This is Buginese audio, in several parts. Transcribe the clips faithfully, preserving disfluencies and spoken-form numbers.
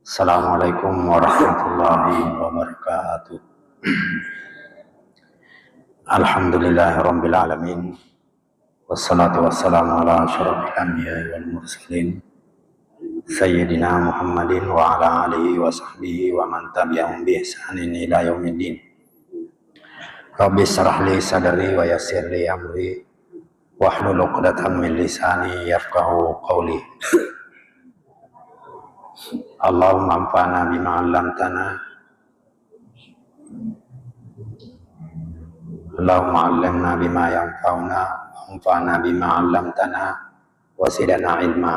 Assalamualaikum warahmatullahi wabarakatuh. Alhamdulillahirabbil alamin. Wassalatu wassalamu ala asyrafil anbiya'i wal mursalin, sayyidina Muhammadin wa ala alihi wa sahbihi wa man tabi'ahum bi ihsanin ila yaumiddin. Rabbi israh li sadri wa yassir li amri wahlul 'uqdatam min lisani yafqahu qawli. Allahumma anfa'na bima 'allamtana. Allahumma 'allimna bima yanfa'una, wanfa'na bima 'allamtana, wa zidna ilma.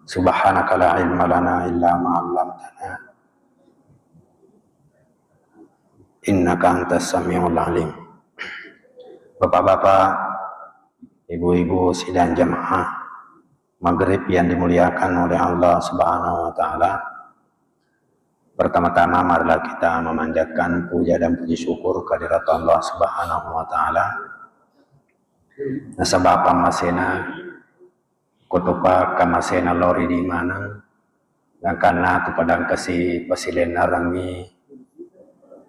Subhanaka la ilma lana illa ma 'allamtana, innaka antas samiul alim. Bapak-bapak, ibu-ibu sidang jamaah maghrib yang dimuliakan oleh Allah Subhanahu wa taala. Pertama-tama marilah kita memanjatkan puja dan puji syukur kehadirat Allah Subhanahu wa taala. Nasaba pammasena kotopa kamasena lao ri idi maneng, gangkanna tu padangkasi pasilennerengngi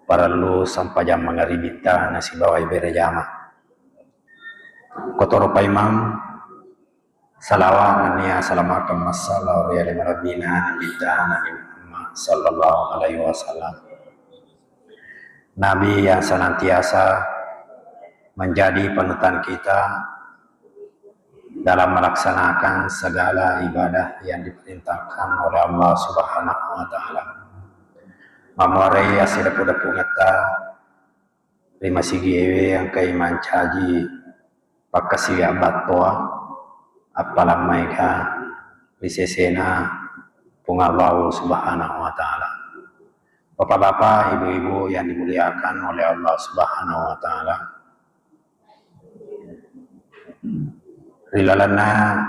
parellu sempajang mangaribitta nasibawai berejama. Kotoro paimeng, salawat nennia salamakeng massa lao ri ale malebbina Nabitta Nabi Muhammad sallallahu alaihi wasallam. Nabi yang senantiasa menjadi panutan kita dalam melaksanakan segala ibadah yang diperintahkan oleh Allah Subhanahu wa taala. Mammuarei assideppu-deppungetta ri masigi'ewe engkai mancaji pakkasiwiang battoa, appalang maega ri sesena Puang Allahu Subhanahu wa taala. Bapak-bapak, ibu-ibu yang dimuliakan oleh Allah Subhanahu wa taala, ri lalenna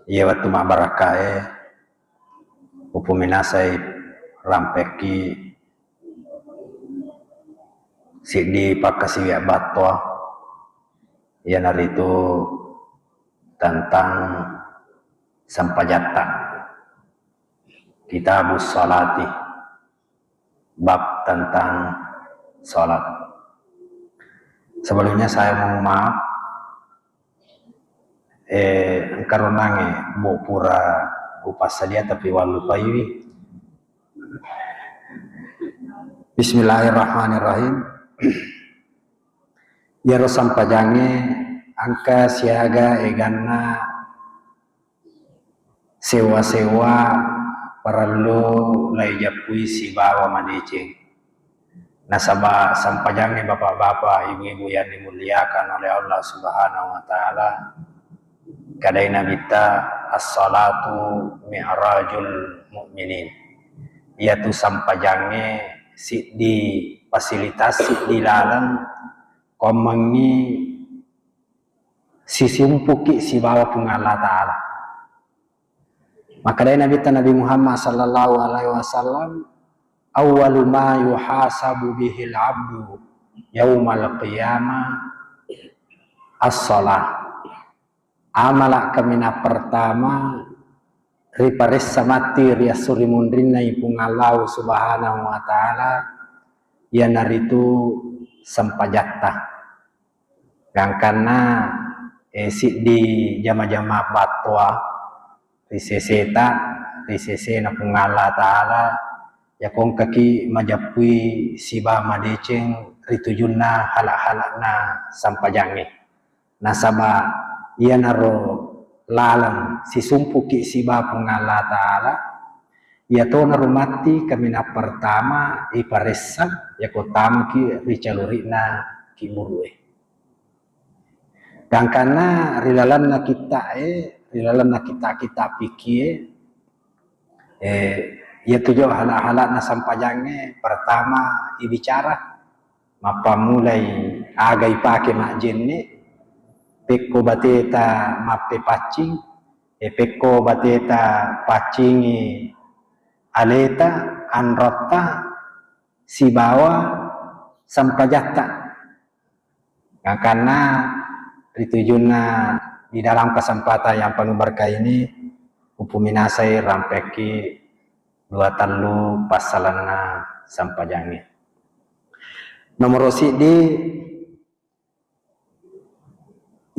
iya wettu mabbarakkae, upuminasai rampekki siddi pakkasiwiang battoa, iyanaritu tentang sempajatta. Kitabus Salati, bab tentang salat. Sebelumnya saya mohon maaf, eh, engka ronangnge, bu, pura upassadia tapi wallupaiwi. Bismillahirrahmanirrahim. Iyaro sempajangnge engka siaga eganna sewa-sewa parellu laijappui sibawa madeceng. Nasaba sempajangnge, bapak-bapak, ibu-ibu yang dimuliakan oleh Allah Subhanahu wa taala, kadai Nabitta, "As-salatu mi'rajul mu'minin." Iyatu sempajangnge siddi fasilitas, siddi laleng kommengngi sisumpuki sibawa Puang Allah Ta'ala. Makkedai Nabitta Nabi Muhammad sallallahu alaihi wasallam, "Awwalu ma yuhasabu bihil abdu yaumal qiyamah as-shalah." Amala kaminang pertama riparessa matti ri esso ri munrinna Puang Allah Subhanahu wa Ta'ala, iyanaritu sempajatta. Gangkanna, eh, siddi jama-jama battoa ri seseta, ri sesena Puang Allah Ta'ala, yako engkaki majappui siba madeceng ri tujunna hala-hala'na sempajangnge. Nasaba iyanaro laleng sisumpuki siba Puang Allah Ta'ala, iyatonaro matti kaminang pertama iparessa yako tamaki ri caluri'na kiburue. Gangkanna ri lalenna kitta'e, ri lalenna kitta-kitta fikkie, eh, iyatu jo hala-hala'na sempajangnge, pertama ibicara, mappammulai aga ipake majjenne, pekko bateta mappepaccing, eh, pekko bateta paccingi aleta, anrotta, sibawa sempajatta. Gangkanna ri tujunna di dalam kesempatan yang penuh berkah ini, Upuminasai rampekki dua tellu passalenna sempajangnge. Nomoro siddi,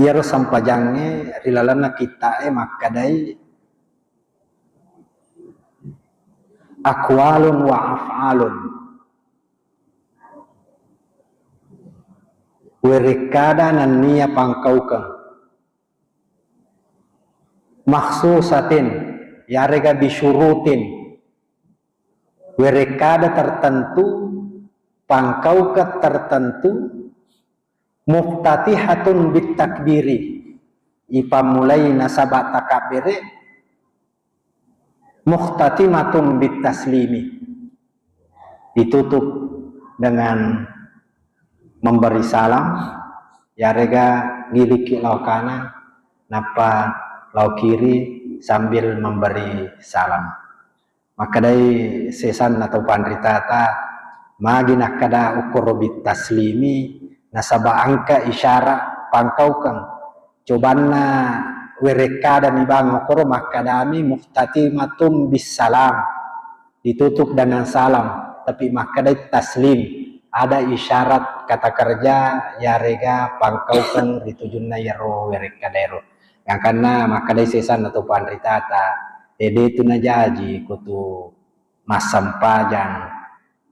iyaro sempajangnge ri lalenna kitta'e makkedai aqwalun wa af'alun. Werekkada nenniya pangkaukeng. Makhsusatin, yarega bisyurutin. Werekkada tertentu, pangkaukeng tertentu, muftatihatun bittakbiri. Ipammulai nasaba takabbere, muhtatimatun bittaslimi. Ditutup dengan memberi salam, yarega gilikki lao kanan, nappa lao kiri sambil memberi salam. Makkedai sesanna tau panritata, magi nakkeda ukkoro bittaslimi, nasaba engka isyara pangkaukeng. Cobanna werekkadami bang okkoro makkedami muhtatimatun bissalam, ditutup dengan salam, tapi makkedai taslim, ada isyarat kata kerja yarega pangkaukeng ri tujunna yaro werekkadaero. Gangkanna makkedai sesanna tau panritata, ede tu najaji ko tu massempajang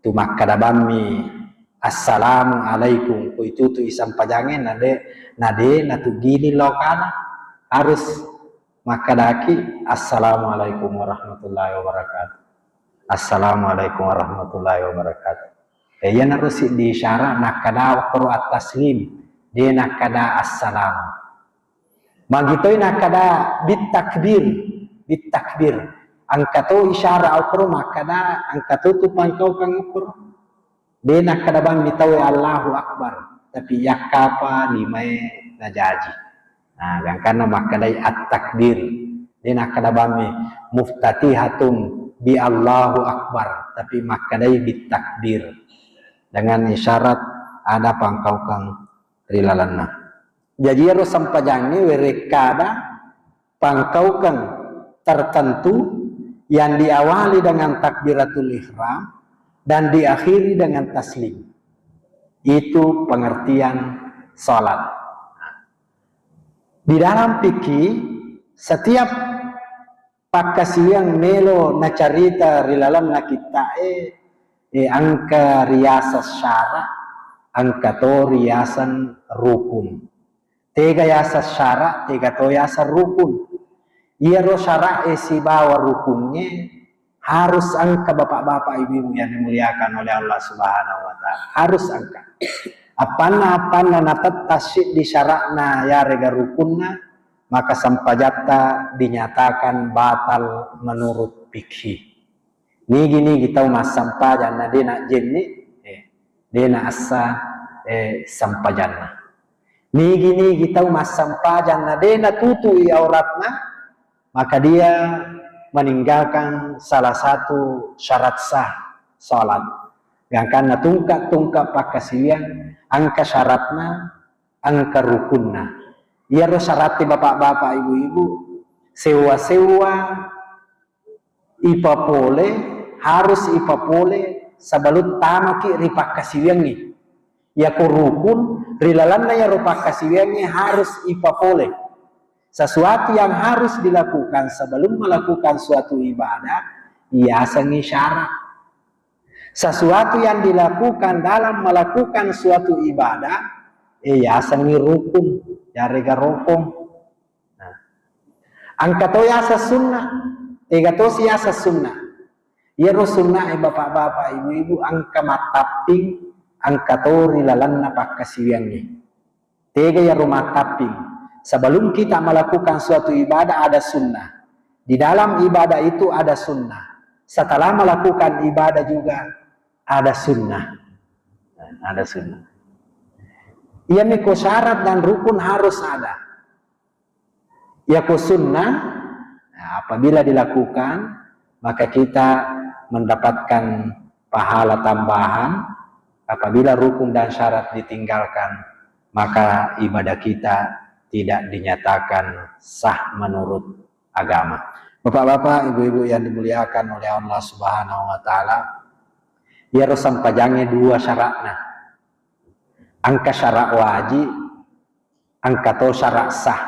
tu makkeda bammi assalamu alaikum, ko itutu isampajangnge, nade nade natugili lokana, harus makkedaki assalamualaikum warahmatullahi wabarakatuh, assalamualaikum warahmatullahi wabarakatuh. E, iyanaro siddi isyara nakkeda okkoro at-taslim, de nakkeda assalamu. Magitoi nakkeda bittakbir, bittakbir. Engka to isyara okkoro makkeda, engka to tu pangkaukeng okkoro. De nakkeda bang mitawe Allahu Akbar, tapi yakkapa limae najaji. Nah, gangkanna makkedai at-takbir. De nakkeda bammi muftatihatun bi Allahu Akbar, tapi makkedai bittakbir. Dengan isyarat ada pangkaukeng ri lalenna. Jaji iyaro sempajangnge werekkada pangkaukeng tertentu yang diawali dengan takbiratul ihram dan diakhiri dengan taslim. Itu pengertian salat. Di dalam fikih, setiap pakkasiwiang melo nacarita ri lalenna kitta'e, e, engka riaseng syara, engka to riaseng rukun. Tega yaseng syara, tega to yaseng rukun. Iyaro syara'e sibawa rukungnge harus engka, bapak-bapak, ibu-ibu yang dimuliakan oleh Allah Subhanahu wa Ta'ala. Harus engka. Appanna, appanna natetta siddi syara'na yarega rukunna, maka sempajatta dinyatakan batal menurut fikih. Nigi-nigi tau massempajang na de najjenni, eh, de naassa, eh, sempajanna. Nigi-nigi tau massempajang na de natutui auratna, maka dia meninggalkan salah satu syarat sah salat. Gangkanna tungka-tungka pakkasiwiang, engka syaratna, engka rukunna. Iyaro syaratte, bapak-bapak, ibu-ibu, sewwa-sewwa ipapole, harus ipapole sebelum tamaki ri pakkasiwiangnge. Yako rukun, ri lalenna yaro pakkasiwiangnge harus ipapole. Sesuatu yang harus dilakukan sebelum melakukan suatu ibadah, yasengngi syarat. Sesuatu yang dilakukan dalam melakukan suatu ibadah, eh, yasengngi rukun, yarega rokong. Nah. Engka to yaseng sunnah, tega to si yaseng sunnah. Iyaro sunnah, eh, bapak-bapak, ibu-ibu, engka mattapping, engka to ri lalenna pakkasiwiangnge. Tega iyaro mattapping? Sebelum kita melakukan suatu ibadah, ada sunnah. Di dalam ibadah itu ada sunnah. Setelah melakukan ibadah juga ada sunnah. Ada sunnah. Iya miko syarat dan rukun harus ada. Yako sunnah, nah, apabila dilakukan, maka kita mendapatkan pahala tambahan. Apabila rukun dan syarat ditinggalkan, maka ibadah kita tidak dinyatakan sah menurut agama. Bapak-bapak, ibu-ibu yang dimuliakan oleh Allah Subhanahu wa Ta'ala, iyaro sempajangnge dua syaratna. Engka syarat wajib, engka to syarat sah.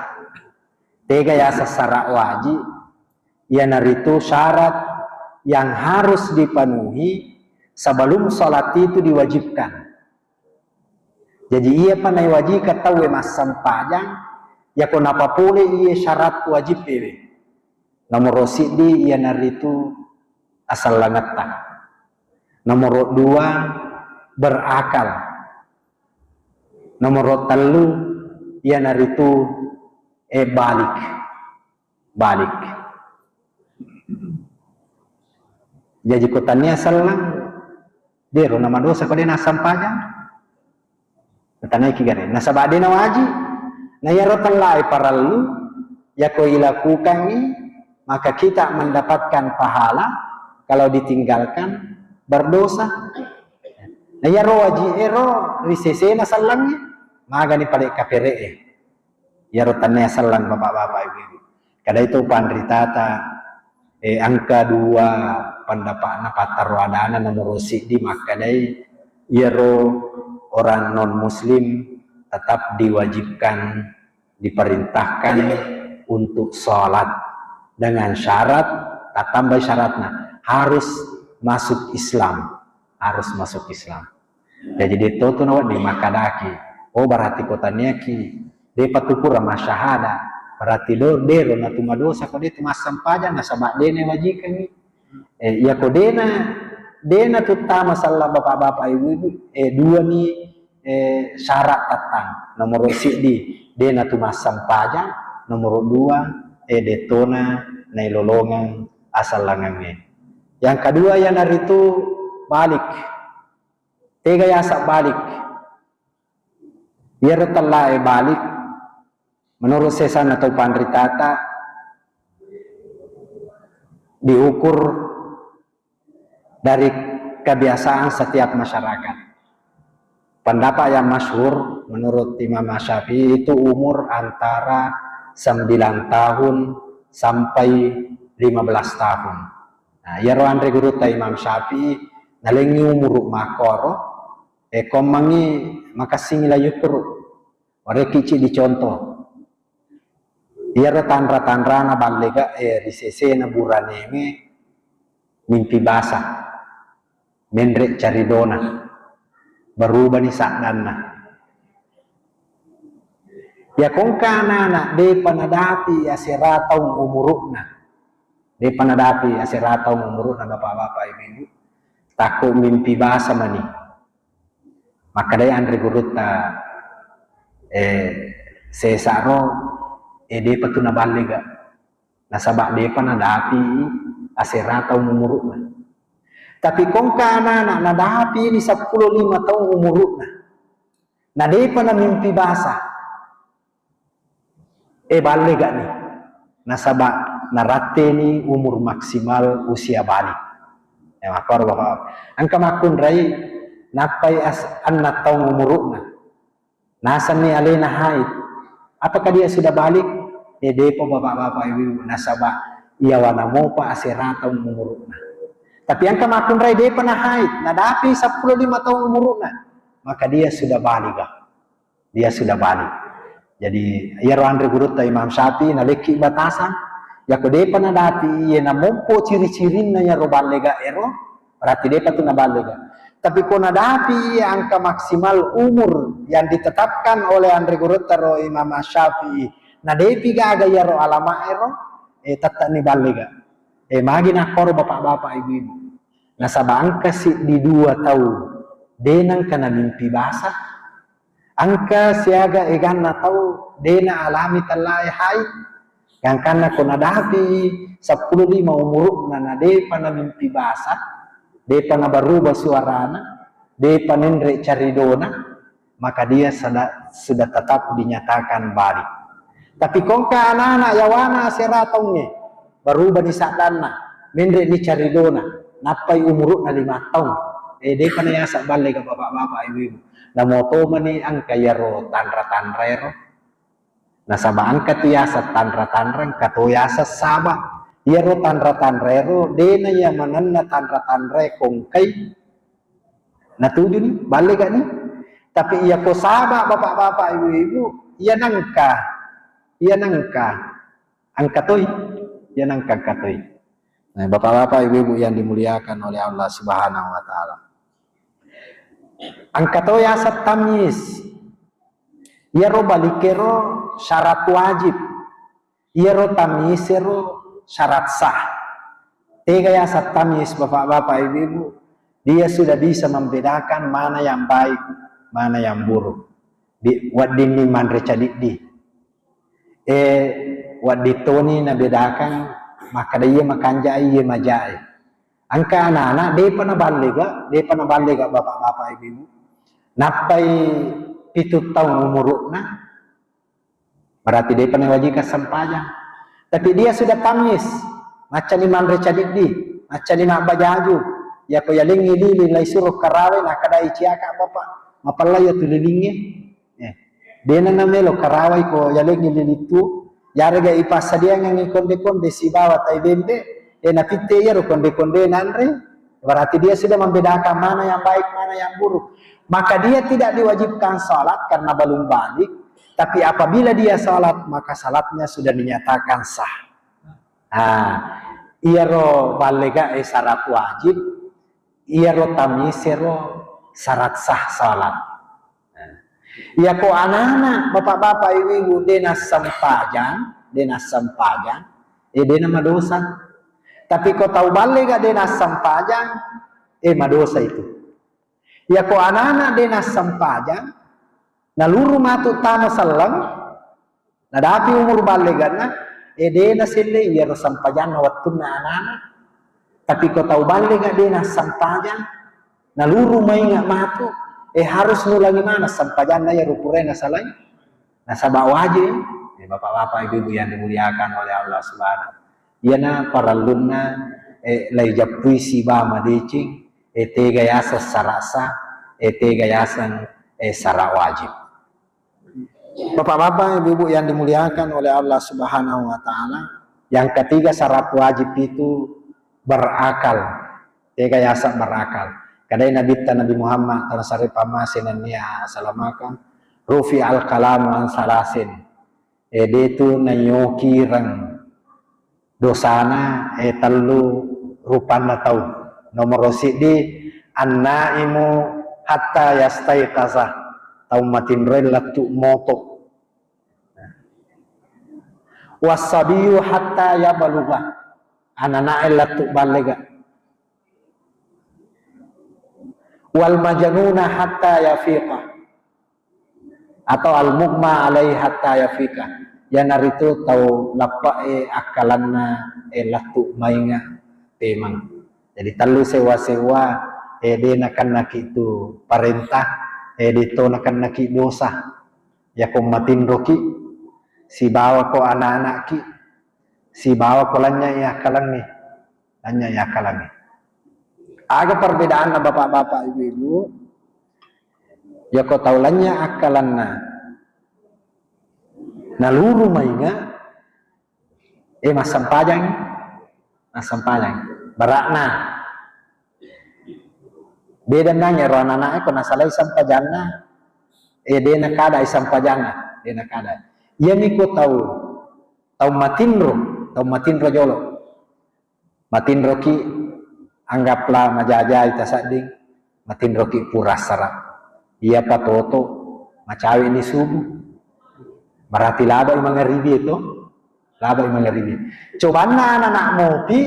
Tega yaseng syarat wajib? Iyanaritu syarat yang harus dipenuhi sebelum salat itu diwajibkan. Jaji, iyapa naiwajikang tauwe massempajang, yako napapole iye syarat wajibbewe. Nomoro siddi iyanaritu asellangetta. Nomoro dua, berakal. Nomoro tellu iyanaritu, eh, balik. Balik. Jaji, ko tania selleng, dero namadosa ko de nassempajang. Tanaiki gare, nasaba de nawajib. Na iyaro tellae parellu, yako ilakukangngi, maka kita mendapatkan pahala, kalau ditinggalkan, berdosa. Na iyaro wajib ero ri sesena sellengnge, magani pale kapere'e. Iyaro tania selleng, bapak-bapak, ibu-ibu. Kada itu panritata, eh, engka dua pendapatna, pattaro adana. Nomoro siddi makkedai, iyaro orang non muslim tetap diwajibkan, diperintahkan untuk sholat dengan syarat, tatambai syaratna, harus masuk Islam, harus masuk Islam. Jaji, de to tu nawedding makkadaki, oh, berarti ko taniaki, depa tu pura masyahada, berarti do, dero natu madosa ko de tu massempajang, nasaba de nawajikangngi. Eh, iyako dena, dena tu tama selleng, bapak-bapak, ibu-ibu, eh, duani, eh, syarat tattang. Nomoro siddi, dena tu massempajang. Nomoro dua, eh, de tona nailolongeng asellengengnge. Yang kedua iyanaritu balik. Tega yaseng balik? Iyaro tellae balik, menurut sesana tau panritata, diukur dari kebiasaan setiap masyarakat. Pendapat yang masyhur menurut Imam Syafi'i itu umur antara sembilan tahun sampai lima belas tahun. Nah, iyaro anre gurutta Imam Syafi'i, nalengngi umuru makkoro, eh, kommangngi makessingngi la yukkuru. Warekkici dicontoh. Iyaro tanra-tanrana ballega, eh, ri sesena buranewe mimpi basa, menre caridona, berubani saddanna. Iyako engka anana depa nadapi asera taung umuru'na, depa nadapi asera taung umuru'na, bapak-bapak, ibu-ibu, takko mimpi basa mani. Makkedai anre gurutta, eh, sesaro, eh, depa tu naballega. Nasaba depa nadapi asera taung umuru'na. Tapi ko engka anana nadapi ni seppulo lima taung umuru'na, na depa namimpi basa, eh, ballegani. Nasaba naratteni umur maksimal usia balik. Ya, makkoro, bapak. Engka makkunrai nappai as-, enneng taung umuru'na. Nasenni alena haid. Apakah dia sudah balik? Eh, depa, bapak-bapak, ibu-ibu, nasaba iyawana mopa asera taung umuru'na. Tapi engka makkunrai depa na haid, nadapi seppulo lima taung umuru'na, maka dia sudah baligah. Dia sudah balik. Jadi, iyaro anre gurutta Imam Syafi'i nalekki batasan, yako depa nadapi iye namompo ciri-cirinna iyaro ballega ero, berarti depa tu naballega. Tapi ko nadapi iye angka maksimal umur yang ditetapkan oleh anre gurutta ro Imam Syafi'i, na depi gaga iyaro alama ero, eh, tette ni ballega. Eh, magi nakkoro, bapak-bapak, ibu-ibu. Nasaba engka siddi dua tau de nengka namimpi basa, engka siaga eganna tau de naalami tellae haid. Gangkanna ko nadapi seppulo lima umuru'na na depa namimpi basa, depa nabaruba suarana, depa nenre caridona, maka dia sada-, sudah tetap dinyatakan balik. Tapi ko engka anana yawana asera taungnge, barubani saddanna, menre ni caridona, nappai umuru'na lima taung. Eh, depa nayasa ballega, bapak-bapak, ibu-ibu. Namo tomani engka iyaro tanra-tanra ero. Nasaba engka tu yaseng tanra-tanra, engka to yaseng saba. Iyaro tanra-tanra ero, dena iya manenna tanra-tanra e kongkai, natujuni, ballegani. Tapi iya ko saba, bapak-bapak, ibu-ibu, iya nengka, iya nengka, engka toi, iya nengka engka toi. Nah, bapak-bapak, ibu-ibu yang dimuliakan oleh Allah Subhanahu wa Ta'ala. Engka to yaseng tamyiz. Iyaro balikero syarat wajib. Iyaro tamyiz ero syarat sah. Tega yaseng tamyiz, bapak-bapak, ibu-ibu? Dia sudah bisa membedakan mana yang baik, mana yang buruk. Di, weddinni manre cadiddi. Eh, wedding toni nabedakan makkeda iya makanja, iya majae. Engka anak-anak depa naballega, depa naballega, bapak-bapak, ibu-ibu. Nappai pitu taung umuru'na, berarti depa nawajibkan sempajang. Tapi dia sudah tamyiz, maccani manre cadiddi, maccani mabbajaju. Yako yalengngi lili lai suro karawai, nakadai ciaka, bapak, mapella iya tu lilingnge. Eh, dena namelo karawai ko yalengngi lili tu, yarega ipassadiangengngi konde-konde sibawa tai bembe, eh, napitte iyaro konde-konde nanre, berarti dia sudah membedakan mana yang baik, mana yang buruk. Maka dia tidak diwajibkan salat karena belum balik, tapi apabila dia salat, maka salatnya sudah dinyatakan sah. Ah, iyaro ballega e syarat wajib, iyaro tamyiz ero syarat sah salat. Iyako anana, bapak-bapak, ibu-ibu, de nassempajang, de nassempajang, eh, de namadosa. Tapi ko tau ballega de nassempajang, eh, madosa itu. Iyako anana de nassempajang, naluru matu tama selleng, nadapi umur balleganna, eh, de naselle iyaro sempajanna wettunna anana. Tapi ko tau ballega de nassempajang, naluru mainga matu, eh, harus nulangi mana sempajanna iyaro purae nasalai, nasaba wajib. Eh, bapak-bapak, ibu-ibu yang dimuliakan oleh Allah Subhanahu, iyana parellunna, eh, laijappui siba madeceng, eh, tega yaseng syarat sah, eh, tega yaseng, eh, syarat wajib. Bapak-bapak, ibu-ibu yang dimuliakan oleh Allah Subhanahu wa Ta'ala, yang ketiga syarat wajib itu berakal. Tega yaseng berakal? Kadai Nabitta Nabi Muhammad, tanasare pamase nennia salamakang, rufi al kalamu an salasin. Eh, de tu nayokireng dosana, eh, tellu rupanna tau. Nomoro siddi, annaimu hatta yastaiqasa, tau matinroe lettu moto. Wassabiyu hatta yabaluga, ananae lettu ballega. Wal majnuna hatta yafiqa, atau al mughma alaihi hatta yafiqa, iyanaritu tau lappe'e akkalanna, eh, lettu mainga pemeng. Jadi tellu sewa-sewa, eh, de nakennaki tu parentah, eh, de to nakennaki dosa. Yako matinroki sibawa ko anak-anakki, sibawa ko lanynyai akkalangnge, lanynyai akkalangnge. Aga perbedaanna, bapak-bapak, ibu-ibu? Yako tau lanynya akkalanna, naluru mainga, eh, massempajang, massempajang. Barakna, beda nang ero anak-anak e ko nasalai sempajanna, eh, de nakadai sempajanna, de nakadai. Iyami ko tau, tau matinro, tau matinro jolo. Matinroki, anggaplah majajai tasadding, matinroki pura sara. Iya patoto, macawe ni subuh. Berarti labai mangaribi itu, labai mangaribi. Cobanna anak-anak mopi,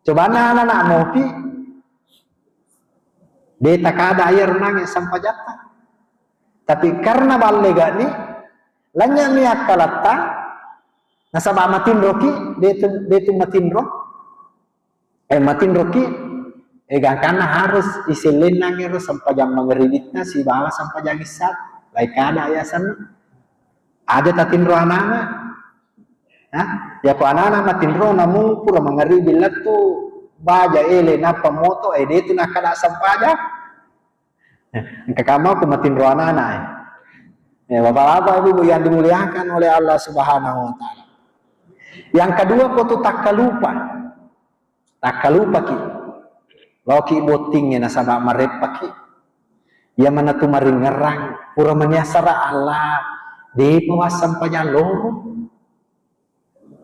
cobanna anak-anak mopi, de takada iya runange sempajatta. Tapi karena ballegani, lanynyami akkalatta, nasaba matinroki, de tu, de tu matinro, eh, matinroki, eh, gangkanna harus isellennang ero sempajang mangaribitta sibawa sempajang issa, lai kada yasenna. Aja tatinro anana. Hah? Yako anana matinro namu pura mangaribi lettu baja ele nappa moto, eh, de tu nakada sempajang. Engka kamma ko matinro anana, eh. Eh, Bapak-bapak, Ibu-ibu yang dimuliakan oleh Allah Subhanahu wa Ta'ala. Yang kedua, ko tu takkalupa. Takkalupaki. Loki bottingnge nasaba mareppaki. Iya manatu maringerang, pura mania sara Allah, depa wassempajang loro.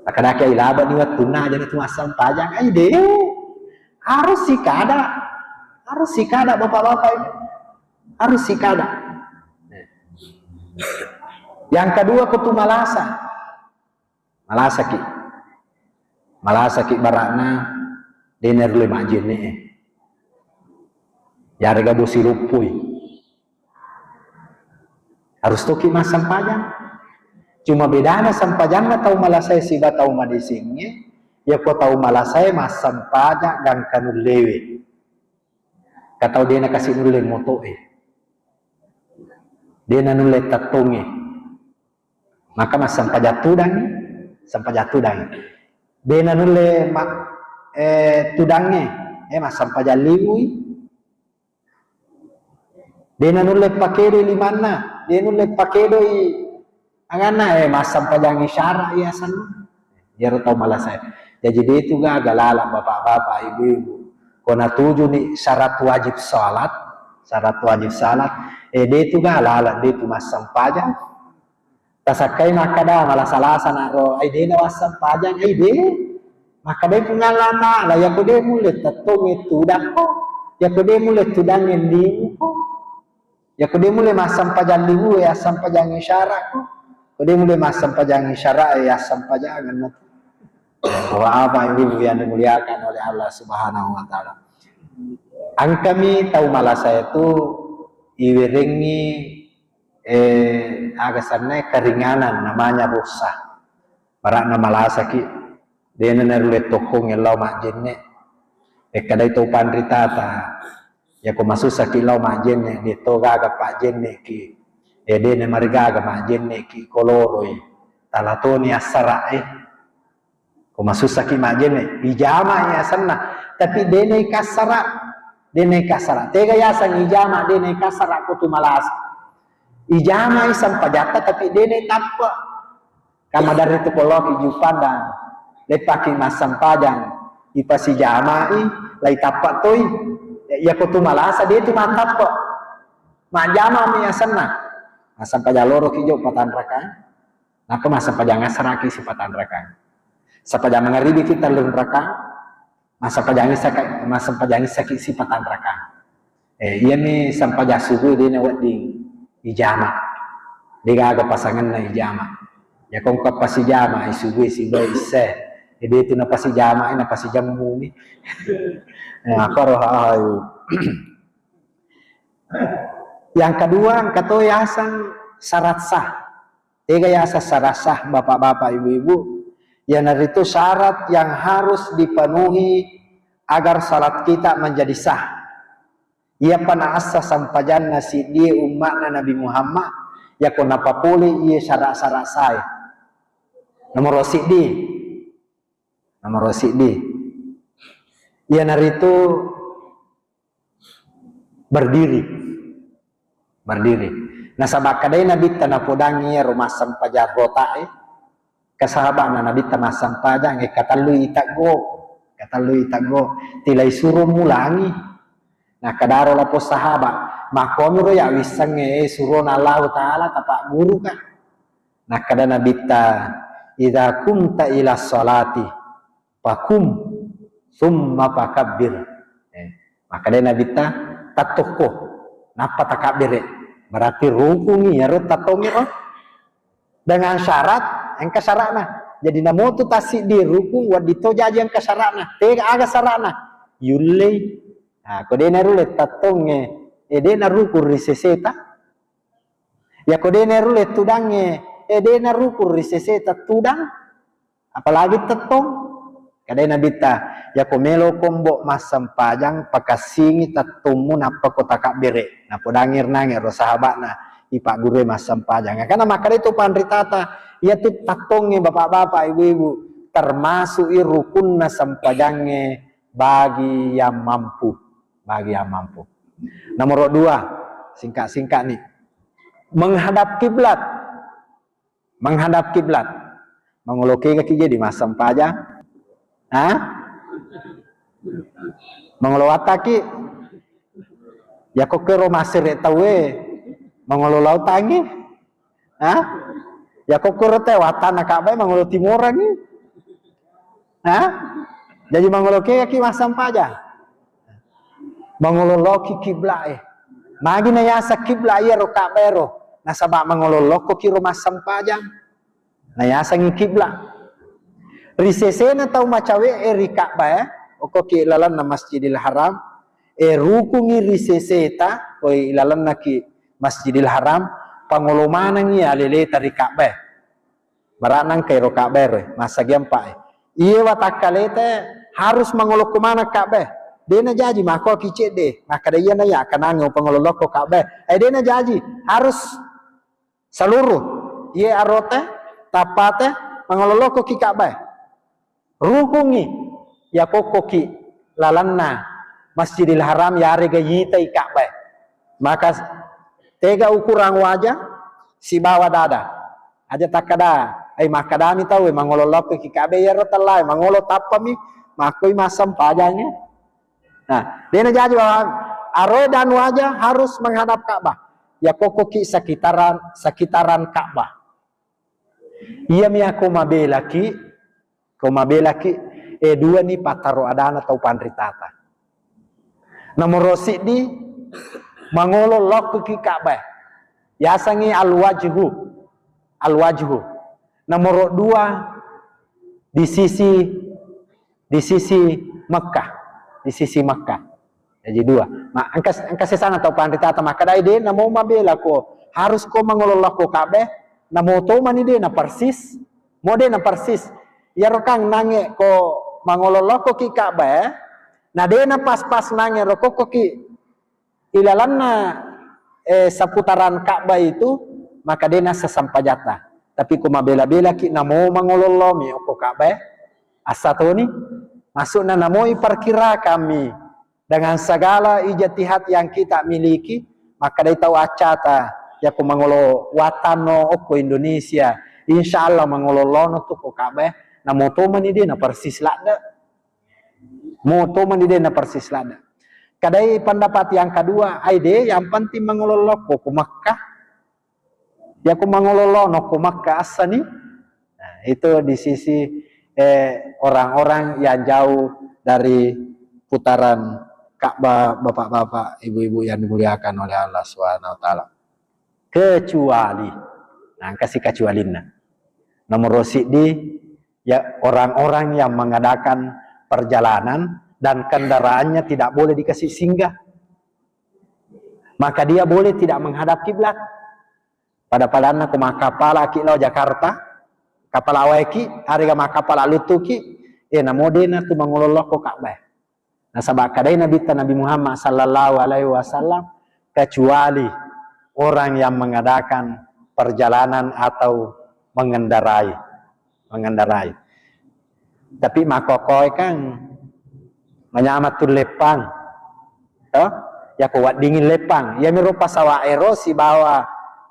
Takadaki ai laba ni wettunna aja natu massempajang. Ai de. Harus sikada. Harus sikada, Bapak-bapak, Ibu. Harus sikada. Yang kedua, ko tu malasa. Malasaki. Malasaki barakna, de narulle majjenne e. Yarega bosi loppoi. Harus toki massempajang. Cuma bedana sempajanna tau malasae siba tau madecengnge, yako tau malasae massempajang gangka nullewe. Ka tau de nakasi nulle moto'e. De nanulle tattongnge. Maka massempajang tudangngi, sempajang tudangngi. De nanulle ma-, eh, tudangnge, eh, massempajang liwui. De nanulle pakedoi limanna, de nulle pakedoi anganna, eh, massempajang isyara iya asenna. Iyaro tau malasae. Jaji de tu gaga laleng bapak-bapak, ibu-ibu. Ko natujuni syarat wajib salat, syarat wajib salat, eh, de tu gaga laleng de tu massempajang. Tasakkai makkada malasa-lasa naro, ai de nawassempajang, ai de. Makkadai Puang Allah Ta'ala, yako de mulle tettongnge tudakko, yako de mulle tudangnge liwuko, yako de mulle massempajang liwue, assempajangngi syarakko, ko de mulle massempajang syarak e, assempajangenna tu. Bapak-bapak, ibu-ibu yang dimuliakan oleh Allah Subhanahu wa Ta'ala. Engkami tau malasa itu iwerengngi, eh, aga sanna, keringanan, namanya rukhsah. Barakna malasaki, dena narulle tokkongnge lao majjenne. Ekkadai to panritata, yako masussaki lao majjenne, de to gaga pajjenneki, eh, dena marigaga majjenneki, koloroi, tala toni assara e. Ko masussaki majjenne, ijama i asenna, tapi dena ikassara, dena ikassara. Tega yaseng ijama, dena ikassara ko tu malasa. Ijama i sempajatta, tapi dena itappe. Kamadarri tu poloki jupandang, leppaki massempajang, ipasijamai, lai tappa toi. Yako tu malasa, de tu mattappe. Majjama mi asenna. Massempajang loro ki jo patanrakang. Nappa massempajang assaraki sipatang rakang. Sempajang mangaribi ki tellung rakang, massempajang issaka-, massempajang issaki sipatang rakang. Eh, iyami sempajang subuh de nawedding ijama. De gaga pasangenna ijama. Ya kongko pasijama, eh, subuh sibai isse. Eh, de tu napasijama, eh, napasijammu ni. Nah, koro, ayo. Yang kedua, engka to yaseng syarat sah. Tega yaseng syarat sah, bapak-bapak, ibu-ibu? Iyanaritu syarat yang harus dipenuhi agar salat kita menjadi sah. Iyapa naassa sempajanna siddie umma'na Nabi Muhammad, yako napapole iye syarat-syarat sae. Nomoro siddi. Nomoro siddi. Iyanaritu berdiri. Berdiri. Nasaba kadai Nabitta napodangi iyaro massempajang rotae, ka sahaba'na Nabitta massempajang, eh, katellui iteggo, katellui iteggo, tilai suro mulangi. Nakkadaro lapong sahaba, makkomiro ya wissengnge, eh, surona Allahu Ta'ala tapagguruka. Nakkada Nabitta, "Idza kumta ila sholati, fakum, summa fakabbir." Eh, makkada Nabitta, "Tattokko, nappa takabbere." Berarti rukungi iyaro tattongngero. Dengan syarat, engka syaratna. Jadi namotu tassiddi rukung, wedding to jaji engka syaratna. Tega aga syaratna? Yullei. Nah, ko de narulle tattongnge, eh, de narukung ri seseta. Yako de narulle tudangnge, eh, de narukung ri seseta tudang, apalagi tettong. Kadai Nabitta, yako melo kombo massempajang, pakassingi tettongmu, nappa ko takabbere. Napodangi ri nange ro sahaba'na, ipaggurue massempajang. Karena makkada itu panritata, iyatu tettongnge, bapak-bapak, ibu-ibu, termasuk i rukunna sempajangnge bagi yang mampu. Bagi yang mampu. Nomor dua, singkat-singkat nih. Menghadap kiblat. Menghadap kiblat. Mangolo kega ki jadi massempajang? Ha? Mangolo wattaki? Yako kero masere tauwe, mangolo lautangi? Ha? Yako kero te wattanna Ka'bah, mangolo timorangi? Ha? Jadi mangolo kega ki massempajang? Mangolo loki kiblat e. Magi nayaseng kiblat iyaro Ka'bah ero? Nasaba mangolo lokko kiro massempajang. Nayasengngi kiblat. Ri sesena tau macawe e ri Ka'bah e, okko ki lalenna Masjidil Haram, e rukungngi ri seseta, koi lalenna ki Masjidil Haram, pangolo manengngi aleleta ri Ka'bah e. Bara'na engka ero Ka'bah ero, massagi empa e. Iye watakkaleta harus mangolokko maneng Ka'bah. De najaji makko ki cedde, makkada iyana ya kanangnge upangolo lokko Ka'bah. Eh, de najaji, harus seluruh iye arote, tappate, mangolo lokko ki Ka'bah. Rukungngi, yakokko ki lalenna Masjidil Haram yarega yitai Ka'bah. Maka tega ukuran wajah sibawa dada. Aja takkada, ai makkadami tau, e, mangolo lokko ki Ka'bah, iyaro tellae, mangolo tappami, makkoi massempajangnge. Nah, de najaji bahwa aroe dan wajah harus menghadap Ka'bah. Yakokko ki sekitaran, sekitaran Ka'bah. Iyami ako mabelaki, ko mabelaki, e, duani pattaro adana tau panritata. Nomoro siddi, mangolo lokko ki Ka'bah. Yasengngi al-wajhu. Al-wajhu. Nomoro dua, di sisi, di sisi Mekkah. Di sisi Mekkah. Jaji dua. Ma, engka, engka sesana tau panritata makkadai de namo mabela ko harus ko mangolo lokko Ka'bah, namo tomani de na persis, mo de na persis. Iyaro kan nangnge ko mangolo lokko ki Ka'bah, eh, na de na pas-pas nangnge rokokko ki ilalanna, eh, seputaran Ka'bah itu, maka de na sesempajatta. Tapi ko mabela-bela ki namo mangolo lomi okko Ka'bah, asa toni, maksudna namo iperkirakan mi. Dengan segala ijtihad yang kita miliki, makkadai tau accata, yako mangolo wattanno okko Indonesia, insya Allah mangolo lono tu ko Ka'bah, namo tomani de na persis ladde. Mo tomani de na persis ladde. Kadai pendapat yang kedua, ai de, yang penting mangolo lokko ko Mekkah. Yako mangolo lono ko Mekkah assani. Nah, itu di sisi, eh, orang-orang yang jauh dari putaran Ka'bah, bapak-bapak, ibu-ibu yang dimuliakan oleh Allah Subhanahu wa Ta'ala. Kecuali, nah, engka si kecualinna. Nomor siddi, ya, orang-orang yang mengadakan perjalanan dan kendaraannya tidak boleh dikasih singgah, maka dia boleh tidak menghadap kiblat. Pada-padanna ko makkapala ki lao Jakarta, kapala wae ki, arega makkapala luttu ki, eh, namo de na tu mangolo lokko Ka'bah. Nasaba kadai Nabitta Nabi Muhammad sallallahu alaihi wasallam, kecuali orang yang mengadakan perjalanan atau mengendarai, mengendarai. Tapi makkokkoe kan manyameng tu leppang. To? Yako weddingngi leppang. Iyamiro pasawa ero sibawa,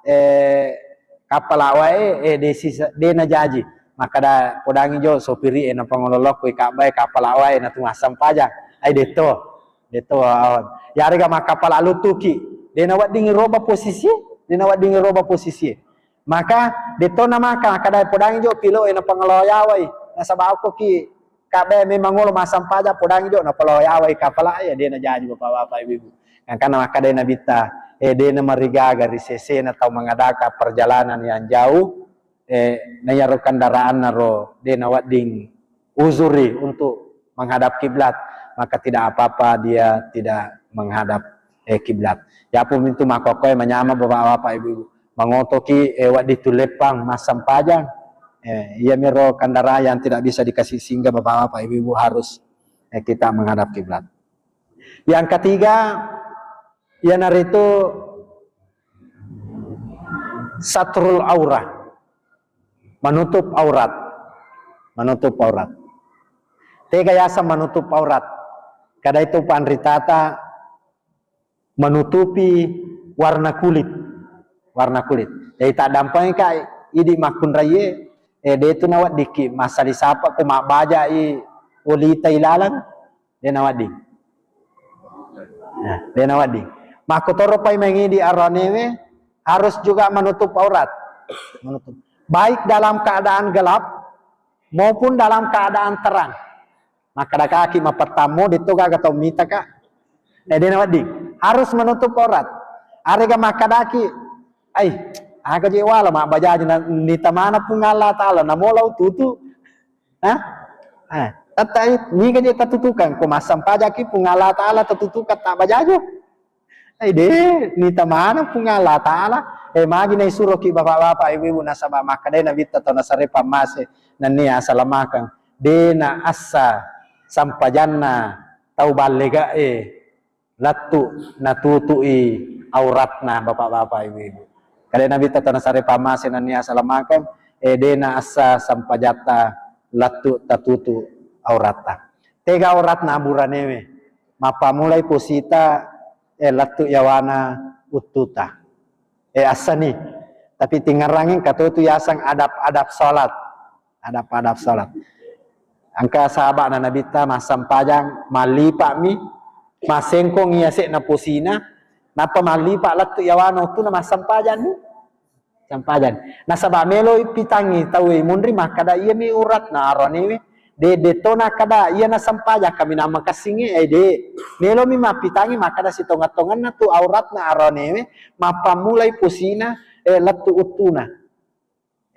eh, kapala wae, eh, de sisa-, de najaji. Makkada podangi jo sopiri e napangolo lokko i Ka'bah e kapala wae natu massempajang. Ai deto. Deto awan. Yarega makkapala luttuki. De naweddingngi roba posisi, de naweddingngi roba posisi. Maka deto namaka, makkada podangi jo pilo e napangolo yawai. Nasaba okko ki Ka'bah memang olo massempajang podangi jo napalo yawai kapala e, de najaji bapak-bapak ibu-ibu. Gangkanna makkada Nabitta, eh, de namarigaga ri sesena tau mengadakan perjalanan yang jauh, eh, na iyaro kendaraanna ro de nawedding uzuri untuk menghadap kiblat, maka tidak apa-apa dia tidak menghadap, eh, kiblat. Yapo mintu makkokkoe manyameng bapak-bapak ibu-ibu. Mangotoki, eh, wedding tu leppang massempajang. Eh, iyamiro kendaraan yang tidak bisa dikasih singgah bapak-bapak ibu-ibu harus, eh, kita menghadap kiblat. Yang ketiga, iyanaritu satrul aurah, menutup aurat, menutup aurat. Tega yaseng menutup aurat? Kada itu panritata menutupi warna kulit. warna kulit. Jadi taddampengika idi makkunraie, eh, de tu naweddikki massali sapa ko mabbajai olita ilalang, de nawedding. Nah, de nawedding. Makkotoro pai mengidi aronewe harus juga menutup aurat. Menutup. Baik dalam keadaan gelap maupun dalam keadaan terang. Makkadakaki mapettammo, detto gaga tau mitaka. Eh, de nawedding. Harus menutup aurat. Arega makkadaki, ai, aga je wala mabbajaji na, nita mana Puang Allah Taala, namola ututu. Hah? Eh, tetta i, niga je tatutukang, ko massempajaki Puang Allah Taala tatutukang tabbajajo. Eh, de, nita mana Puang Allah Taala. Eh, magi naisuroki bapak-bapak, ibu-ibu, nasaba makkadai Nabitta tau nasare pammase, nennia asalamakeng. De na assa sampajanna tau ballegae lettu natutui auratna, bapak-bapak, ibu-ibu. Kade Nabitta tau nasare pammase nennia asalamakeng, eh, de na assa sampajatta lettu tatutu auratta. Tega auratna aburanewe, mappamulai posita, eh, lettu yawana uttuta. Eh, assani. Tapi tingerrangi engka to tu yaseng adab-adab salat. Adab-adab salat. Engka sahaba'na Nabitta massempajang, mallipa'mi, massengkongi yase'na posina, nappa mallipa' lettu yawana uttuna massempajanni. Sempajang. Nasaba melo ipitangi tauwe munri makkada iyami uratna aronewe. De, de to nakkada iya nasempajang kaminang makessingnge, eh, de. Melomi mappitangi makkada sitongeng-tongenna tu auratna aronewe, mappammulai posina, eh, lettu uttuna.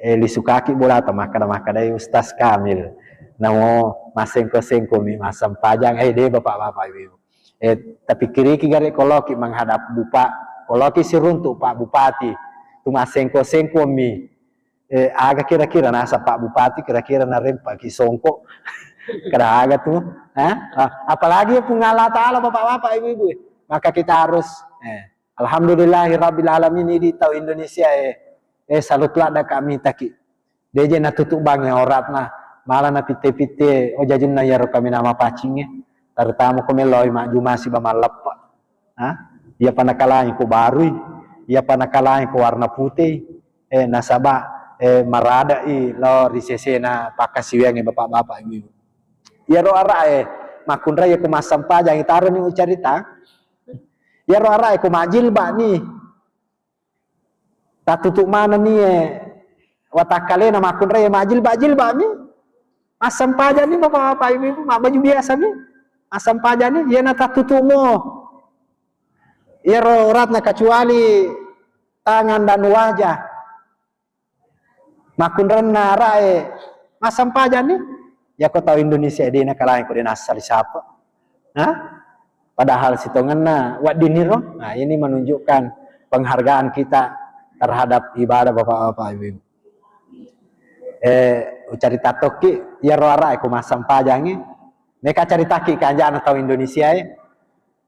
Eh, lisukaki bolata makkada-makkadai Ustaz Kamil. Namo massengko-sengkomi massempajang, eh, de, bapak-bapak, ibu-ibu. Eh, tapikkiriki gare koloki menghadap bupa, koloki siruntuk Pak Bupati, tu massengko-sengkomi. Eh, aga kira-kira nasa Pak Bupati, kira-kira narempaki songko. Kada aga tu, eh? Ah, apalagi Puang Allah Taala, bapak-bapak, ibu-ibu. Maka kita harus, eh, alhamdulillahirabbil alamin, idi tau Indonesia, eh, eh, salut ladda kami taki. Deje natutubangngi auratna, mala napitte-pitte ojajunna iyaro kaminang mapaccingnge, terutama ko melloi majjuma siba malleppa. Ha? Iyapa nakalangi ko barui, iyapa nakalangi ko warna putei, eh, nasaba, eh, maradai lao ri sesena pakkasiwiangnge bapak-bapak, ibu-ibu. Iyaro ara'e makkunrai ko massempajang itaroni ucarita. Iyaro ara'e ko majilba'ni. Tatutu manenni, eh, watakkalena makkunrai majilba-jilba mi. Massempajang ni bapak-bapak, ibu-ibu, mabbaju biasa mi. Massempajang ni, iyana tatutu mo. Iyaro uratna kecuali tangan dan wajah. Makkunrenna ara'e massempajang ni. Yako tau Indonesia de nakalaing ko de nassali sapa. Hah? Padahal sitongenna weddiniro. Nah, ini menunjukkan penghargaan kita terhadap ibadah bapak-bapak, ibu-ibu. Eh, ucarita tokki, iyaro ara'e ko massempajangi. Meka caritaki kanjana tau Indonesia e.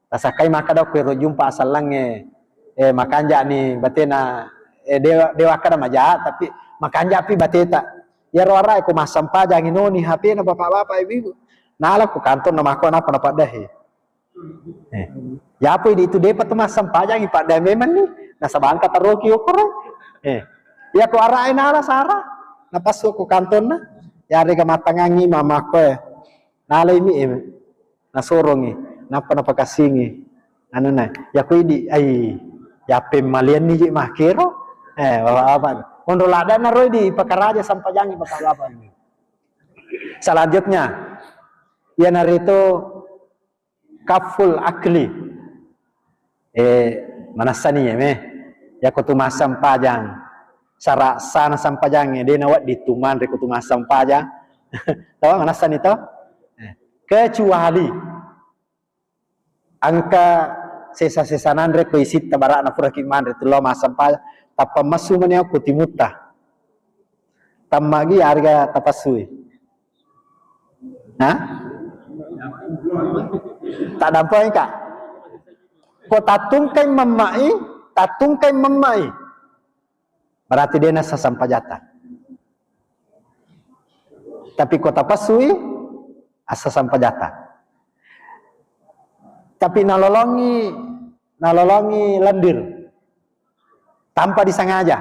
Tasakkai makkada ko ero jumpa asallangnge, eh, makanja'ni batena, eh, dewa, dewa kada maja, tapi makanja'pi bateta. Iyaro ara'e ko massempajangi noni H P-na bapak-bapak, ibu-ibu. Nala ko kantong na mako napa napaddahi. Eh. Yapo idi itu depa tu massempajangi paddahi memang ni. Nasaba engka taroki okoro. Eh. Iya ko ara'e nala sara. Napassu ko kantonna. Yarega matangangi mamako, eh. Nalai mi, eh. Nasorongi, nappa napakassingi. Anunna, yako idi, ai, yappemmalianni je makkero. Eh, bapak-bapak. Onro ladana roi di pakaraja sampajangi bapak-bapak ini. Selanjutnya, iyanaritu kaful akli. Eh, manassani ya me. Yako tu massempajang. Sara sana sampajangnge, de nawedding tu manre ko tu massempajang. Tawa manassani to? Eh, kecuali engka sesa-sesa nanre ko isitta bara'na puraki manre tu lao massempajang, tappa messu mani ko timutta. Tammagi arga tapassui. Hah? Tak dampoi ka? Ko tattungkai memmai, tattungkai memmai. Berarti de nassa sampajatta. Tapi ko tapassui, assa sampajatta. Tapi nalolongi, nalolongi lendir. tanpa disengaja.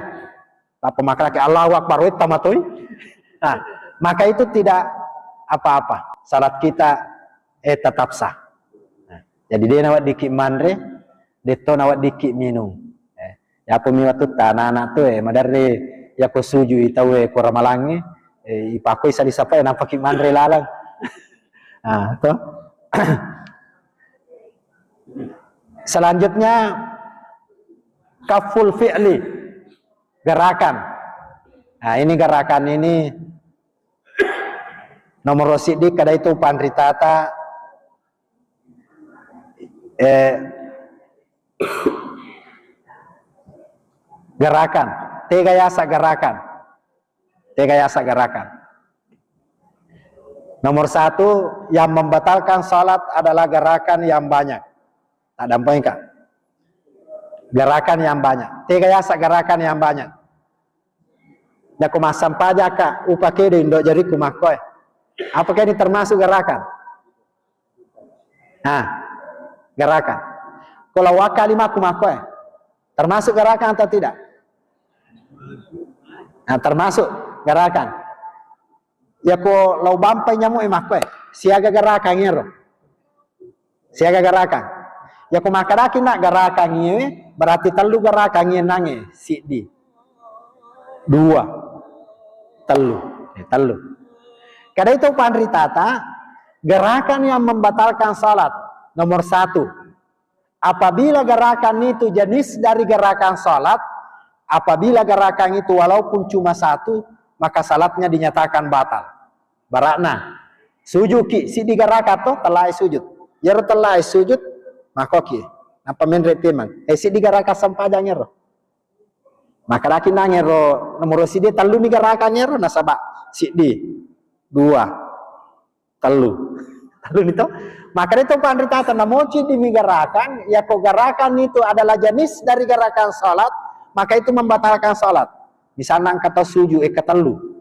Tappa makkedaki Allahu Akbar, wetta matoi. Nah, maka itu tidak apa-apa. Salat kita, eh, tetap sah. Nah, jadi de' naweddikki manre, de' to naweddikki minung. Eh, yapo mi wettu ta anak-anak tu, eh, maderri yako sujui tau, eh, ko ramalangnge, eh, ipakoi sali sapai, eh, nampaki manre laleng. Nah, to. Selanjutnya, kaful fi'li, gerakan. Nah, ini gerakan ini nomor siddi kada itu panritata, eh, gerakan. Tega yasa gerakan. Tega yasa gerakan. Nomor satu, yang membatalkan salat adalah gerakan yang banyak. Tak dampengka. Gerakan yang banyak. Tega yasa gerakan yang banyak. Dako massempajaka, upakedo indo jariku makkoe. Apakah ini termasuk gerakan? Nah, gerakan. Kalau wakali maku makkoe, termasuk gerakan atau tidak? Nah, termasuk gerakan. Yako lao bampai nyamuk e makkoe, siaga gerakan ero. Siaga gerakan. Yako makkedaki na gerakan iye, berarti tellu gerakan iye nange, siddi. Dua. Tellu. Eh, tellu. Kada itu panritata, gerakan yang membatalkan salat. Nomor satu, apabila gerakan itu jenis dari gerakan salat, apabila gerakan itu walaupun cuma satu, maka salatnya dinyatakan batal. Barakna, sujuki, siddi gerakan to, tellae sujud. Yero tellae sujud, makoki. Nappa menre pemang. Eh, siddi gerakan sempajang ero. Makkedaki nangero nomor siddi, tellu ni gerakan ero, nasaba siddi, dua, tellu. Tellu ni to. Maka itu panritata namoci di mi gerakan, yako gerakan itu adalah jenis dari gerakan salat, maka itu membatalkan salat. Misalnya engka tau sujud, eh, ketellu.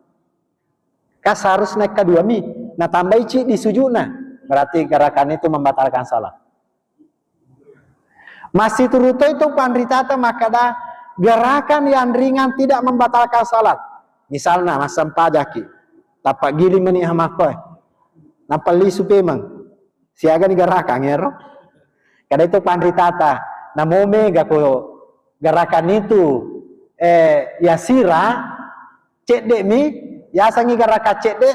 Kan seharusnya kedua mi, natambai ciddi sujudna. Berarti gerakan itu membatalkan salat. Masih turuto itu panritata makkeda gerakan yang ringan tidak membatalkan salat. Misalnya, massempajaki, tappa giling meni hamakkoe, nappa lisu pemeng. Siaga ni gerakan ero? Kada itu panritata, namo mega ko gerakan itu, eh, yasira, cedde mi, yasengi gerakan cedde,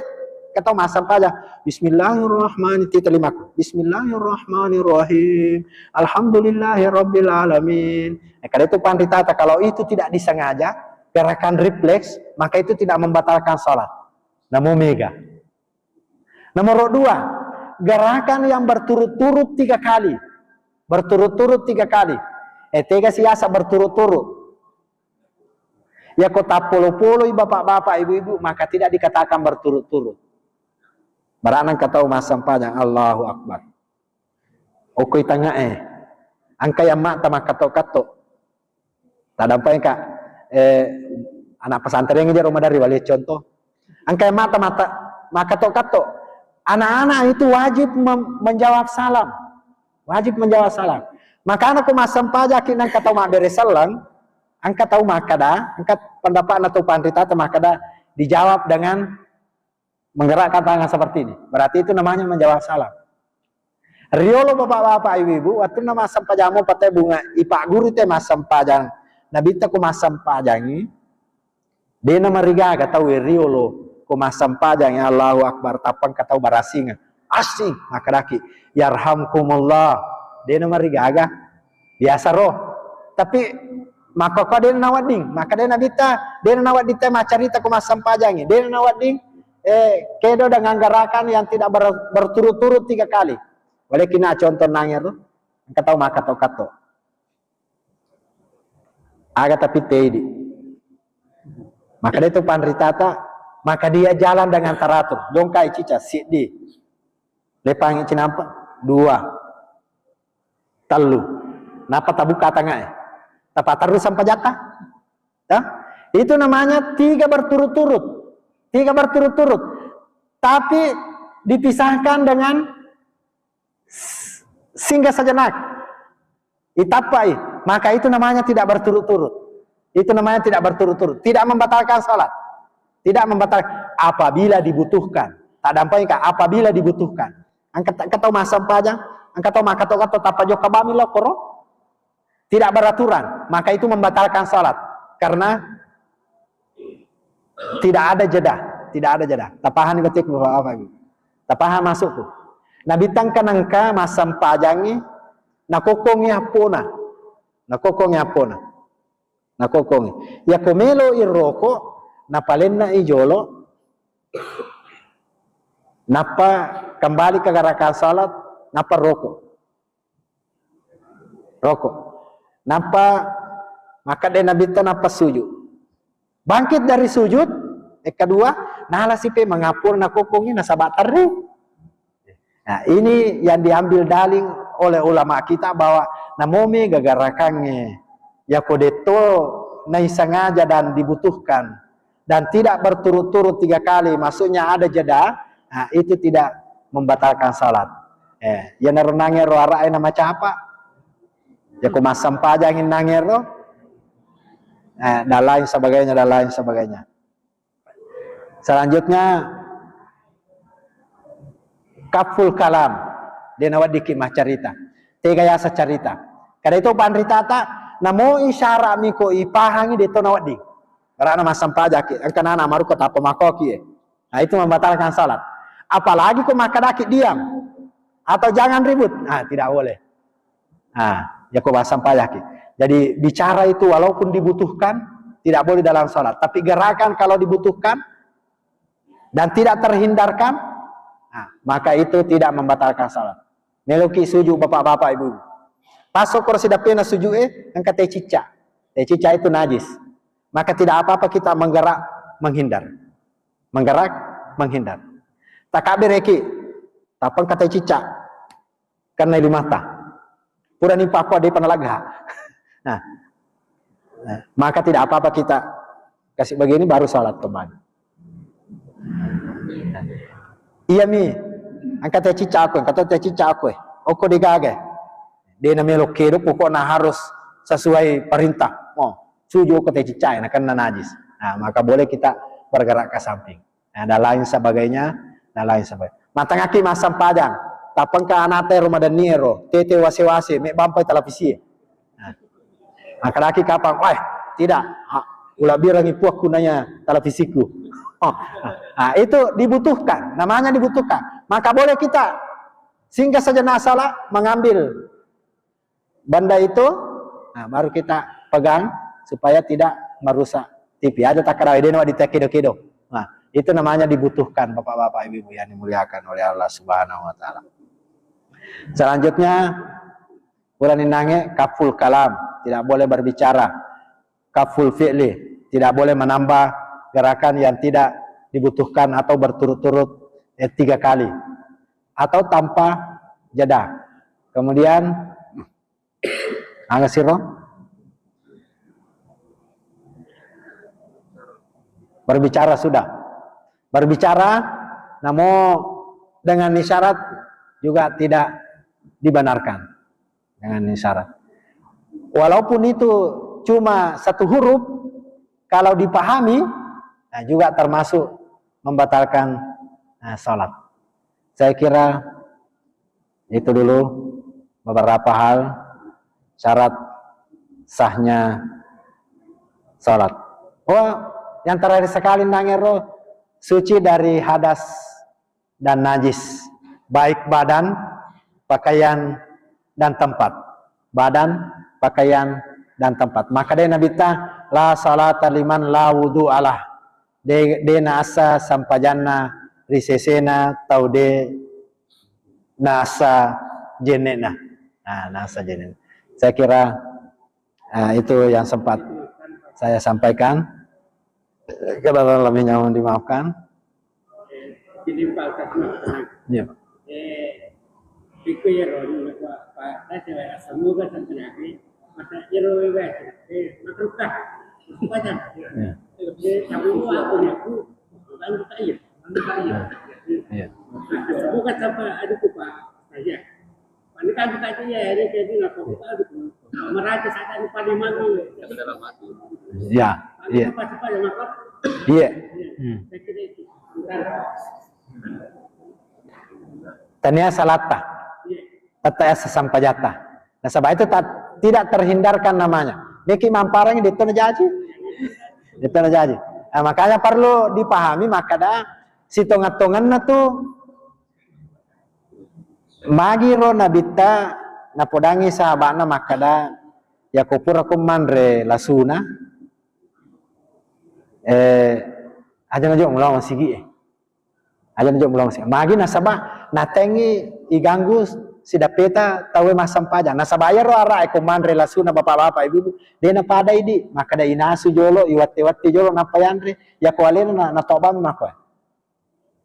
ketau massempajang. Bismillahirrahmanirrahim. Tita limaku. Bismillahirrahmanirrahim. Alhamdulillahirabbil alamin. Eh, kada itu panritata, kalau itu tidak disengaja, gerakan refleks, maka itu tidak membatalkan salat. Namo mega. Nomor dua, gerakan yang berturut-turut tiga kali. Berturut-turut tiga kali. Eh, tega siasa berturut-turut. Yako tappolo-poloi bapak-bapak, ibu-ibu, maka tidak dikatakan berturut-turut. Barakna engka tau massempajang, Allahu Akbar. Okoi tangae. Engka yang mata makkatto-katto. Tadampai ka, eh, anak pesantren jero maderri wale contoh. Engka yang mata-mata makkatto-katto. Anak-anak itu wajib mem-, menjawab salam. Wajib menjawab salam. Makana ko massempajaki nengka tau mabbere selleng, engka tau makkada, engka pendapatna tau panritata makkada, dijawab dengan menggerakkan tangan seperti ini. Berarti itu namanya menjawab salam. Riolo bapak-bapak, ibu-ibu, wattunna massempajang mo patai bunga, ipagguru te massempajang. Nabitta ko massempajangi, de namarigaga tau e riolo ko massempajangi, Allahu Akbar, tappa engka tau barasinga. Asing, makkedaki, "Yarhamkumullah." De namarigaga. Biasa ro. Tapi makkokko de nawedding, makkeda Nabitta, de nawedding te maccarita ko massempajangi, de nawedding, eh, kedo dengan gerakan yang tidak ber-, berturut-turut tiga kali. Boleh kina contoh nangero, engka tau makkatto-katto. Aga tapi tei di. Maka de tu panritata, maka dia jalan dengan teratur. Jongkai cica, siddi. Lepangi cinampa, dua. Tellu. Napa tabuka tangae? Tapa terus sampajatta? Ya? Itu namanya tiga berturut-turut. Tiga berturut-turut. Tapi dipisahkan dengan s-, singgah sejenak. Itappai. Maka itu namanya tidak berturut-turut. Itu namanya tidak berturut-turut, tidak membatalkan salat. Tidak membatalkan apabila dibutuhkan. Tak dampengka apabila dibutuhkan. Engka, engka tau massempajang, engka tau makkato-kato tappa jokka bami lo koro. Tidak beraturan, maka itu membatalkan salat. Karena tidak ada jeda, tidak ada jeda. Tapahani betul, Bapak, Ibu? Tapahang maksudku? Nabitta engka nengka massempajangngi, nakokkongngi appona. Nakokkongngi appona. Nakokkongngi. Yako melo iroko, napalenna i jolo, nappa kembali ke gerakan salat, nappa roko. Roko. Nappa makkeda Nabitta nappa sujud. Bangkit dari sujud, yang kedua, nala sipe mangapur nakokkongngi nasaba terri. Nah, ini yang diambil dalil oleh ulama kita bahwa namomi gagarakangnge yako detto naisengaja dan dibutuhkan dan tidak berturut-turut tiga kali, maksudnya ada jeda, nah, itu tidak membatalkan salat. Eh, ya narunange ro ara'e namacapa. Yako massempajangngi nangero, eh, dan lain sebagainya, dan lain sebagainya. Selanjutnya, kaful kalam. De naweddikki maccarita. Tega yasa carita. Kada itu panritata, namo isyarat miko ipahangi de to nawedding. Karena massempajakki, engka nana maruko tappa makoki, eh. Nah, itu membatalkan salat. Apalagi ko makkedaki diam atau jangan ribut. Nah, tidak boleh. Nah, yako massempajakki. Jadi bicara itu walaupun dibutuhkan, tidak boleh dalam salat. Tapi gerakan kalau dibutuhkan dan tidak terhindarkan, nah, maka itu tidak membatalkan salat. Meloki sujud bapak-bapak, ibu-ibu. Pas okoro sidappena sujud, eh, engka teh cicca. Teh cicca itu najis. Maka tidak apa-apa kita menggerak menghindar. Menggerak menghindar. Takabireki, tappa engka teh cicca. Karena limata. Purani pakko de panalagga. Nah, nah, maka tidak apa-apa kita kasih begini baru salat kembali. Iya mi, engka teh cicca aku, engka teh cicca aku, eh. Okko de gaga. De namelo kedo, pokoknya harus sesuai perintah. Oh, sujud okko teh cicca, nah, karena najis. Nah, maka boleh kita bergerak ke samping. Nah, dan lain sebagainya, dan lain sebagainya. Matangaki massempajang, tappa engka anata ero madenni ero, tete wase-wase, mebbampai televisi. Nah, makkedaki kapang, "Wah, tidak, ha, ulabbirengngi puakku nanya televisiku." Oh, nah, itu dibutuhkan, namanya dibutuhkan. Maka boleh kita singgah sejenak salat, mengambil benda itu, nah, baru kita pegang supaya tidak merusak T V. Ada tak karawi deno di kedo-kedo. Nah, itu namanya dibutuhkan, Bapak-bapak, Ibu-ibu yang dimuliakan oleh Allah Subhanahu wa Ta'ala. Selanjutnya, purani nange kaful kalam, tidak boleh berbicara. Kaful fi'li, tidak boleh menambah gerakan yang tidak dibutuhkan atau berturut-turut, eh, tiga kali atau tanpa jeda. Kemudian, aga siro? Berbicara sudah. Berbicara, namun dengan isyarat juga tidak dibenarkan. Dengan isyarat. Walaupun itu cuma satu huruf, kalau dipahami, nah, juga termasuk membatalkan, nah, salat. Saya kira itu dulu beberapa hal syarat sahnya salat. Oh, yang terakhir sekali nangero suci dari hadas dan najis, baik badan, pakaian, dan tempat. Badan, pakaian, dan tempat. Maka de Nabitta, "La salata liman la wudu'alah." De, de naasa sampajanna ri sesena tau de naasa jennena. Nah, naasa jennena. Saya kira, ah, itu yang sempat saya sampaikan. Kalau lebihnya mohon dimaafkan. Jadi, Pak Kasman. Iya, Pak. Eh, iko ya, Ron, Pak, Pak, saya semoga sampai nanti, masa iro, eh, makruh kah? Baca. Iya. Eh, kamu aku ngaku, bantu saya. Bantu saya. Iya. Semoga sampai ada tuh, Pak, saya. Ini kan kita aja ya, ini jadi nggak apa-apa, aduh. Meraca sadar pada manu. Ya, iya. Apa sih, Pak, yang apa? Iya. Hmm. Saya kira itu. Tania salata. Iya. Tata asa sampajata. Nasaba itu tak, tidak terhindarkan namanya. Meki mamparang itu najaji. Itu najaji. Nah, makanya perlu dipahami, makkada sitonga-tonganna tu, magiro Nabitta napodangi sahabatna makkada, yako pura ko manre lasuna, eh, aja najo mulao masigi, eh. Aja najo mulao masigi. Magi nasaba natengi iganggu sidappeta tauwe massempajang. Nasaba iyaro ara'e ko manre lasuna bapak-bapak, ibu-ibu, de napada idi, makkada inasu jolo, iwatte-watte jolo, nappa yanre. Yako alena na, natobang mako.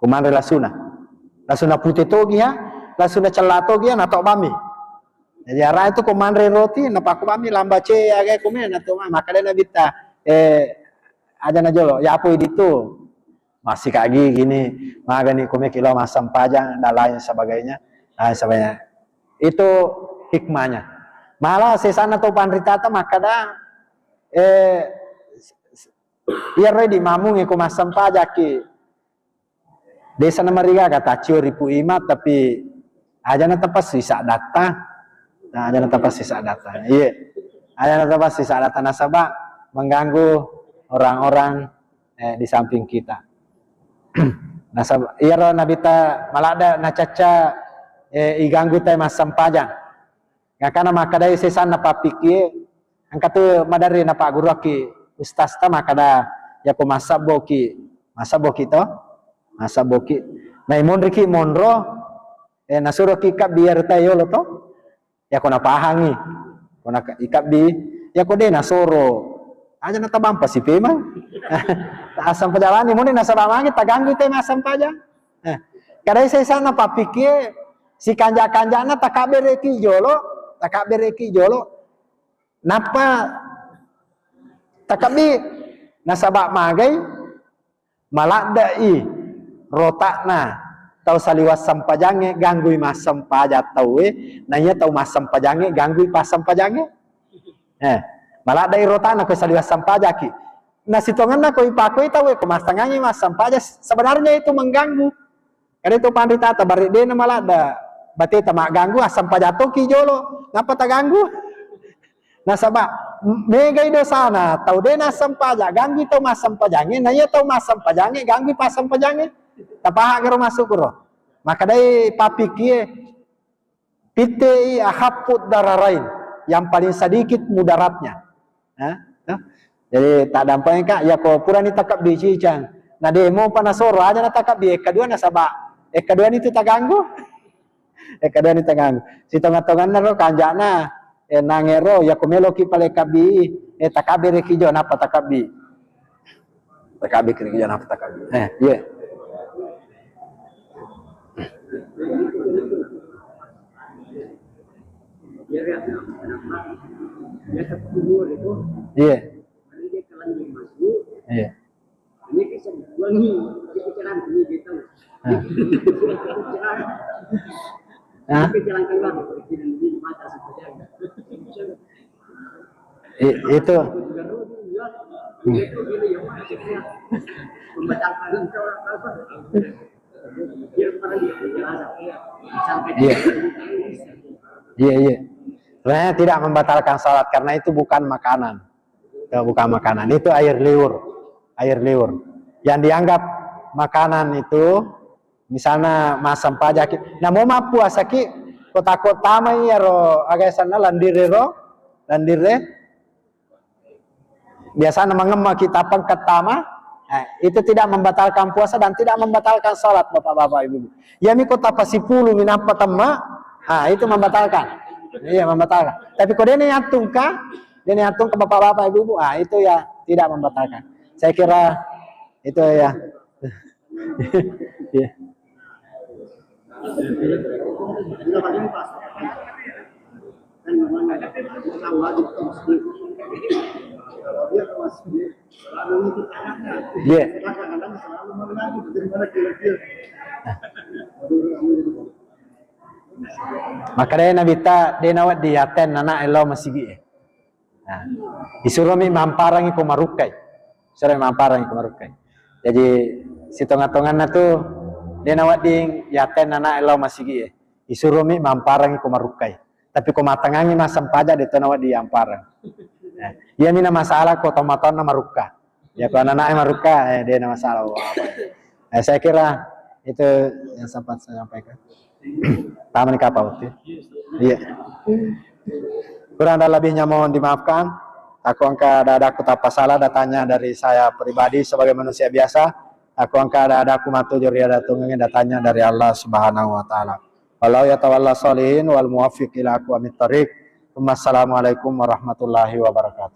Ko manre lasuna. Lasuna pute togi ha, lasuna cella togi ha, natobami. Jadi ara'e tu ko manre roti, napakobami lamba ce aga ko me, natobami. Makkada Nabitta, eh, aja najolo, yapo idi tu. Masih kagi gini, magani ko meki lo massempajang dan lain sebagainya, lain sebagainya. Itu hikmahnya. Malah sesana to panritata makkada, eh, iyaro di mamungi ko massempajaki. Desa na marigaga taccio ripu ima, tapi aja na tapassu isa datta. Nah, aja na tapassu isa datta. Iya. Aja na tapassu isa datta nasaba mengganggu orang-orang, eh, di samping kita. Nasaba iyaro Nabitta maladda nacacca, eh, iganggu tai massempajang. Gakana makkadai sesanna pappikie, engka tu maderri napagguruakki ustazta makkada, yako massabboki, massabboki to? Massabboki. Naimonriki monro, eh, nasuroki kabbi iyaro tae yolo to? Yako napahangi, ko naka-, ikabbi, yako de nasoro, aja natabampa si pemang. Assampajang ni moni nasaba magi taganggui te massempajang. Eh, kadai sesanna pappikie, sikanja-kanjana takabbereki jolo, takabbereki jolo. Nappa takabbi nasaba magai maladde'i rotakna tau saliweng sempajangnge ganggui massempajang tauwe, naiya tau massempajangnge ganggui passempajangnge. Eh, maladde'i rotakna ko saliweng sempajaki. Nasitongenna ko ipakoi tauwe ko massengangngi massempajang, sebenarnya itu mengganggu. Kada itu panritata, bari de na maladda bateta magganggu, assempajang toki jolo, nappa taganggu. Nasaba m-, megai dosana tau de nassempajang, ganggui tau massempajangnge, naiya tau massempajangnge ganggui passempajangnge. Tapaha garo masuk garo. Makadai pappikie, pittei akhaffu dararain, yang paling sedikit mudaratnya. Hah? Tuh. Jadi tak dampaknya kak, ya ko purani takabbi cicang. Nah demo pa nasoro aja na takabbi, eh kedua nasaba, eh kedua itu taganggu. Eh kedua ni taganggu. Si tonga-tonganna ro kanjana, eh nangero, ya ko meloki pale kabbi, eh takabbi reki jo, napa takabbi? Takabbi reki jo, napa takabbi? Eh, iya. Iya. Iya. Nah. Nah. I-, itu. Hmm. Iya. Iya, iya. Sebenarnya tidak membatalkan salat karena itu bukan makanan. Itu bukan makanan, itu air liur. Air liur. Yang dianggap makanan itu misalna massempajaki, namo mappuasaki, ko tako tamai iyaro aga yasenna landire ro, landire, biasana mangemmaki tappa engka tama, eh, itu tidak membatalkan puasa dan tidak membatalkan salat, Bapak-bapak, Ibu-ibu. Iyami ko tappa sipulumi nappa temma, ah, itu membatalkan. Iya, membatalkan. Tapi ko dene yattungka, dene yattungka, Bapak-bapak, Ibu-ibu, ah, itu ya tidak membatalkan. Saya kira itu ya. Iya. Iya. Makkedai Nabitta, de' nawedding yaten anak lao masigi e. Nah, isuromi mamparangi ko marukkai. Isuromi mamparangi ko marukkai. Jadi sitonga-tonganna tu, de' nawedding yaten anak lao masigi e. Isuromi mamparangi ko marukkai. Tapi ko matangangi massempajang, de' to nawedding yamparang. Nah, iyami na masalah ko tomatoanna marukka. Ya, ko anak-anak marukka, eh, de' na masalah. Eh, saya kira itu yang sempat saya sampaikan. Taman kapal, oke? Iya. Kurang dan lebihnya mohon dimaafkan. Aku engka ada, ada aku tanpa salah, datanya dari saya pribadi sebagai manusia biasa. Aku engka ada, ada aku matu juri ada tunggangi, datanya dari Allah Subhanahu wa Ta'ala. Wallahu yatawalla sholihin wal muwaffiq ila aqwamit thariq. Assalamualaikum warahmatullahi wabarakatuh.